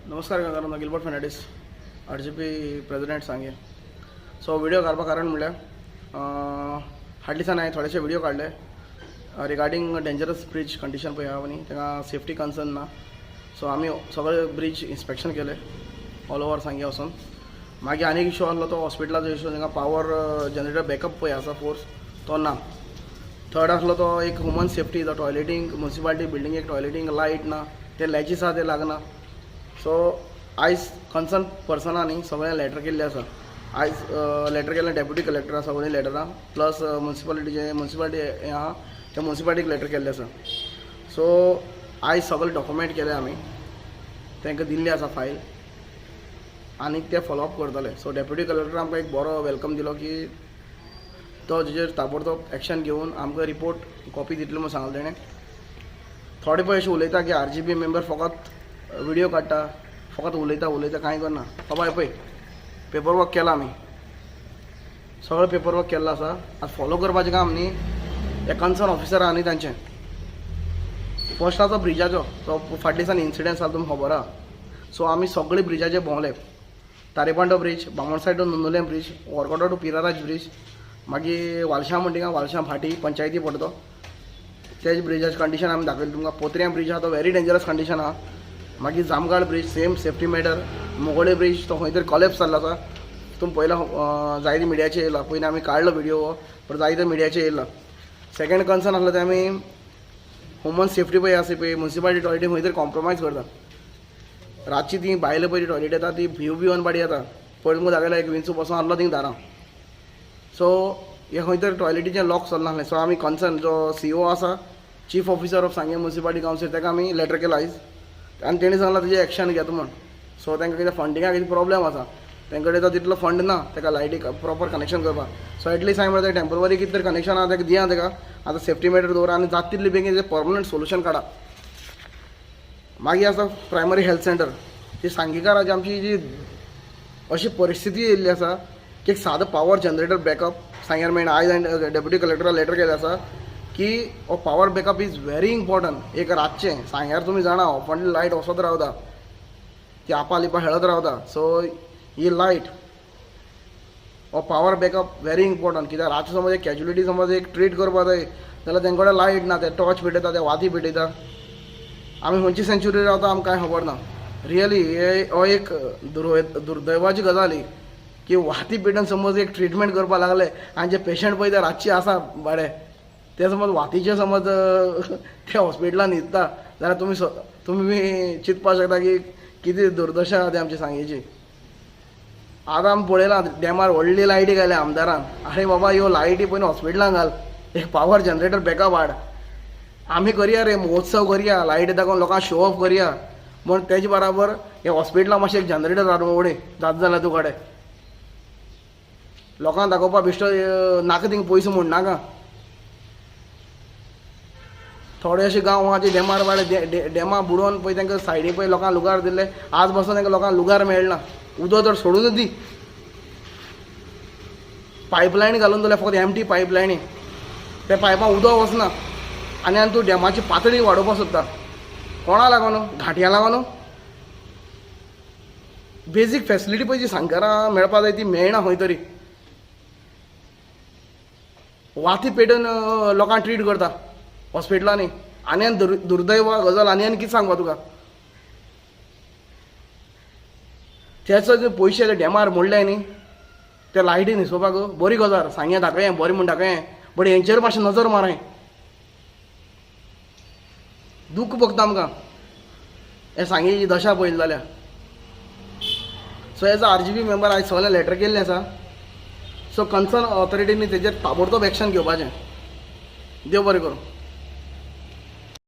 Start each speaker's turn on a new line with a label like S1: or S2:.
S1: नमस्कार गोंयकारांनो, Gilbert Fernandes, RGP president, सांगे. So video घालपा कारण म्हणल्यार हाडले दिसान हांवें थोडेशे व्हिडिओ काडले रिगार्डींग डेंजरस ब्रीज कंडिशन पळय आहा न्ही, तांकां सेफ्टी कन्सर्न ना. सो आमी सगळे ब्रीज इन्स्पेक्शन केले ऑल ओवर सांगे वचून. मागीर आनी एक इशू आहलो तो हॉस्पिटलाचो इशू. तांकां पावर जनरेटर बॅकअप पळय आसा फोर्स, तो ना. थर्ड आसलो तो एक ह्युमन सेफ्टी, तो टॉयलेटींग, मुन्सिपालिटी बिल्डिंगेक टॉयलेटींग लायट ना, ते लॅचीस आहा ते लागना. सो आयज कन्सर्न पर्सनांनी सगळें लॅटर केल्लें आसा. आयज लॅटर केल्लें डेप्युटी कलेक्टरा, सगळीं लॅटरां प्लस मुन्सिपालिटीचे, मुन्सिपालिटी हें आहा त्या मुन्सिपालिटीक लॅटर केल्लें आसा. सो आयज सगळे डॉक्युमेंट केले आमी, तांकां दिल्ली आसा फायल आनी ते फॉलोअप करतले. सो डेप्युटी कलेक्टर आमकां एक बरो welcome दिलो की तो तेजेर ताबडतोब एक्शन घेवन आमकां रिपोर्ट कॉपी दितलो म्हूण सांगलें तेणें. थोडे पळय अशें उलयता की आरजीपी मेंबर फकत व्हिडियो काडटा, फकत उलयता उलयता, कांय करना. बाबा, हें पळय, पेपर वर्क केला आमी, सगळें पेपर वर्क केल्लो आसा. आतां फॉलो करपाचें काम न्ही हे कन्सर्न ऑफिसर आहा न्ही तांचें. फर्स्ट आहा तो ब्रिजाचो, तो फाटल्या दिसांनी इन्सिडंट जालो, तुमकां खबर आहा. सो आमी सगळे ब्रिजाचे भोंवले: Tarepando bridge, Bamansai to Nandulem bridge, Varkoto to Piraraj bridge, मागीर वालशां म्हणटा थिंगा, वालशां भाटी पंचायती पडटा तो, तेज ब्रिजाचें कंडिशन आमी दाखयलें तुमकां. पोत्र्यां ब्रीज आहा तो व्हेरी डेंजरस कंडिशन आहा. मागीर Jamgad bridge same safety matter. Mogole bridge तो खंय तरी कॉलेप्स जाल्लो आसा. तुमी पयला, जायते मिडियाचेर येयला. पयलीं आमी काडलो व्हिडियो, पण जायते मिडियाचेर येयला. सेकंड कन्सर्न आसलो तें आमी ह्युमन सेफ्टी पळय आसा पळय, मुन्सिपालिटी टॉयलेटी खंय तरी कॉम्प्रोमायज करता. रातची ती बायलां पयली टॉयलेट येता, ती भिव भिवन बाडी येता. पयलीं तुमकां दाखयला, एक विंचू बसून आहलो थिंग दारां. सो हे खंय तरी टॉयलेटीचें लॉक चलनासलें. सो आमी कन्सर्न जो सीओ आसा, Chief Officer of Sanguem Municipality Council, ताका आमी लॅटर केला आयज आनी तेणी सांगलां तेजें एक्शन घेता म्हूण. सो तांकां कितें फंडिंगाक कितें प्रॉब्लेम आसा, तेंचे कडेन तो तितलो फंड ना ताका लायटी प्रॉपर कनेक्शन करपाक. सो एटलिस्ट हांवें म्हळ्यार टेंपररी कितें तरी कनेक्शन आहा ताका दिया, ताका आतां सेफ्टी मॅटर दवरा आनी जाता तितले बेगीन तेजें परमनंट सोल्युशन काडा. मागीर आसा प्रायमरी हेल्थ सेंटर. ती सांगीकाराची आमची जी अशी परिस्थिती येयल्ली आसा की एक सादो पावर जनरेटर बॅकअप सांग्यार मेळना. आयज हांवें डेप्युटी कलेक्टरा लॅटर केलें आसा की हो power backup is very important. एक रातचें सांग्यार तुमी जाणा, ऑफनली लायट वचत रावता, ती आपा लिपा खेळत रावता. सो ही लायट हो पावर बॅकअप व्हेरी इम्पॉर्टंट, कित्याक रातचें समज एक कॅज्युलिटी समज एक ट्रीट करपा जाय जाल्यार तेंचे कडेन लायट ना, ते टॉर्च पेटयता, ते वाती पेटयता. आमी खंयची सेंच्युरी रावता आमकां कांय खबर ना. रियली हे हो एक दुर्दैवाची गजाल ही की वाती पेटोवन समज एक ट्रिटमेंट करपा लागले आनी जे पेशंट पळय ते रातचे आसा बाडे, ते समज वातीचे समज ते हॉस्पिटलान न्हिदता जाल्यार तुमी चिंतपाक शकता की कितें दुर्दशा आहा ती आमची सांगेची. आतां आमी पळयलां, डॅमार व्हडली लायटी घाल्या आमदारान. आरे बाबा, ह्यो लायटी पयलीं हॉस्पिटलान घाल, एक पावर जनरेटर बॅकअप हाड. आमी करया रे, महोत्सव करया, लायटी दाखोवन लोकांक शो ऑफ करया म्हण तेजे बराबर हे हॉस्पिटलान मातशें एक जनरेटर हाडून उडय. जाता जाल्यार तूं कडेन लोकांक दाखोवपा बेश्टो नाका, थिंग पयसो म्हूण नाका. थोडे अशे गांव आहा जे डेमार बाळे डेमा बुडोवन पळय तांकां सायडी पळय लोकांक लुगार दिल्ले, आज पासून तांकां लोकांक लुगार मेळना. उदक तर सोडूनच दी. पायपलायन घालून दवरल्या फकत एमटी पायपलायनी, त्या पायपां उदक वचना. आनी आनी तूं डॅमाची पातळी वाडोवपाक सोदता, कोणा लागून? घाटयां लागून? बेजीक फेसिलिटी पळय जी सांगकारां मेळपा जाय ती मेळना. खंय तरी वाती पेटोवन लोकांक ट्रीट करता हॉस्पिटलांनी. आनी आनी दुर्दैव गजाल आनी आनी कितें सांगपा तुका? तेचो जे पयशे ते डॅमार मोडले न्ही, ते लायटी न्हेसोवपाक बरी गजाल. सांगे दाखय बरें म्हूण दाखय, बट हेंचेर मातशें नजर माराय. दूख भोगता आमकां हे सांगेची दशा पळयली जाल्यार. So as a RGP member आयज सगळें लॅटर केल्लें आसा. सो कन्सर्न ऑथॉरिटीनी तेजेर ताबडतोब एक्शन घेवपाचें. देव बरें करूं.